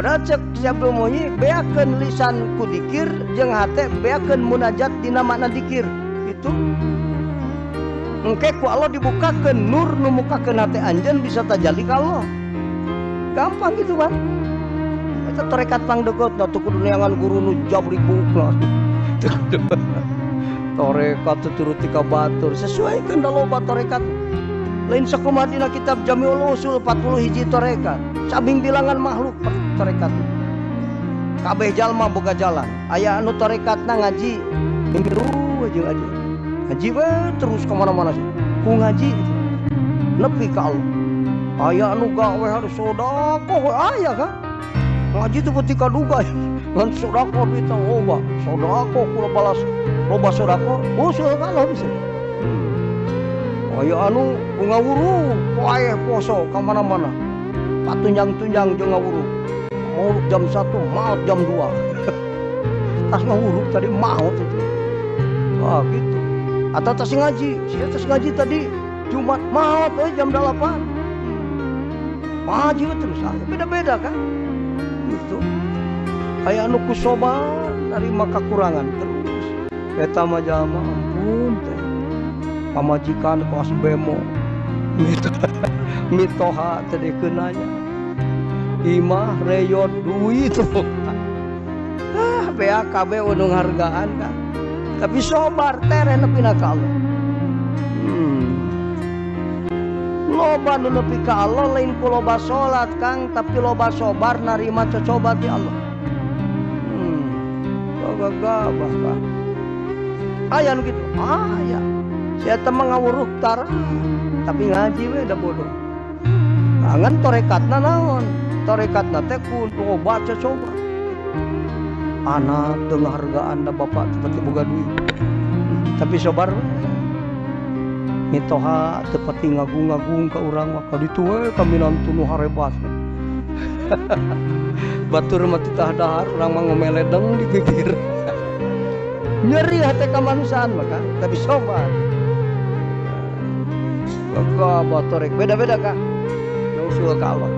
Padahal cek Syekh Abdul Muhyi, beakeun lisan ku dikir jeung hate beakeun munajat dina makna dikir. Itu engke ku Allah dibukakeun nur nu mukakeun hate anjeun bisa tajalli ka Allah. Gampang gitu kan. Eta torekat pangdeukeut teu kudu neangan guru nu jabrik buukna. Torekat teu turuti ka batur, sesuaikeun da loba torekat. Lain sakumaha dina kitab Jamiul Usul 40 hiji torekat. Sabing bilangan makhluk torekat. Kabeh jalma boga jalan. Aya anu torekatna ngaji milu jeung ngaji. Ngaji we terus ka mana-mana sih. Ku ngaji gitu. Nepi ka Allah. Aya anu gawe harus sedekah we aya kan. Ngaji teu peuti kaduga. Ngan sedekah duitna loba. Sedekah kula balas loba sedekah, usul ka Allah bisa. Aya anu ngawuru paeh poso ka mana-mana. Patunjang-tunjang jeung ngawuru. Mau jam 1, maot jam 2. Tas ngawuru tadi maot itu. Wah gitu. Atau tas ngaji, sia tas ngaji tadi Jumat maot euy jam 8. Ngaji terus, ah, beda-beda kan. Gitu. Aya anu ku sobar narima kakurangan terus. Eta mah jalma ampun teh. Pamajikan kelas bemo. Mitoha teh dikeunanya. Imah reyot duit. Ah, BAKB unung hargaan kan. Tapi sobar tereh nepi ka Allah. Loba nu nepi ka Allah lain ku loba salat Kang, tapi loba sobar narima cocoba ti Allah. Gagah kan. Aya nu kitu? Aya. Sia teh mah ngawuruh tara, tapi ngaji we da bodoh. Ngan torekatna naon? Torekatna teh ku loba cocoba. Anak teu ngahargaan da bapak seperti boga duit. Tapi sobar we. Mitoha teu pati ngagung-ngagung ka urang mah ka ditu we kaminantu nu harebat. Batur mah titah dahar urang mah ngomeledeng di bibir. Nyeri hate kamanusiaan mah kan, tapi sobar. Gagah torek beda-beda kak. Usul ka Allah.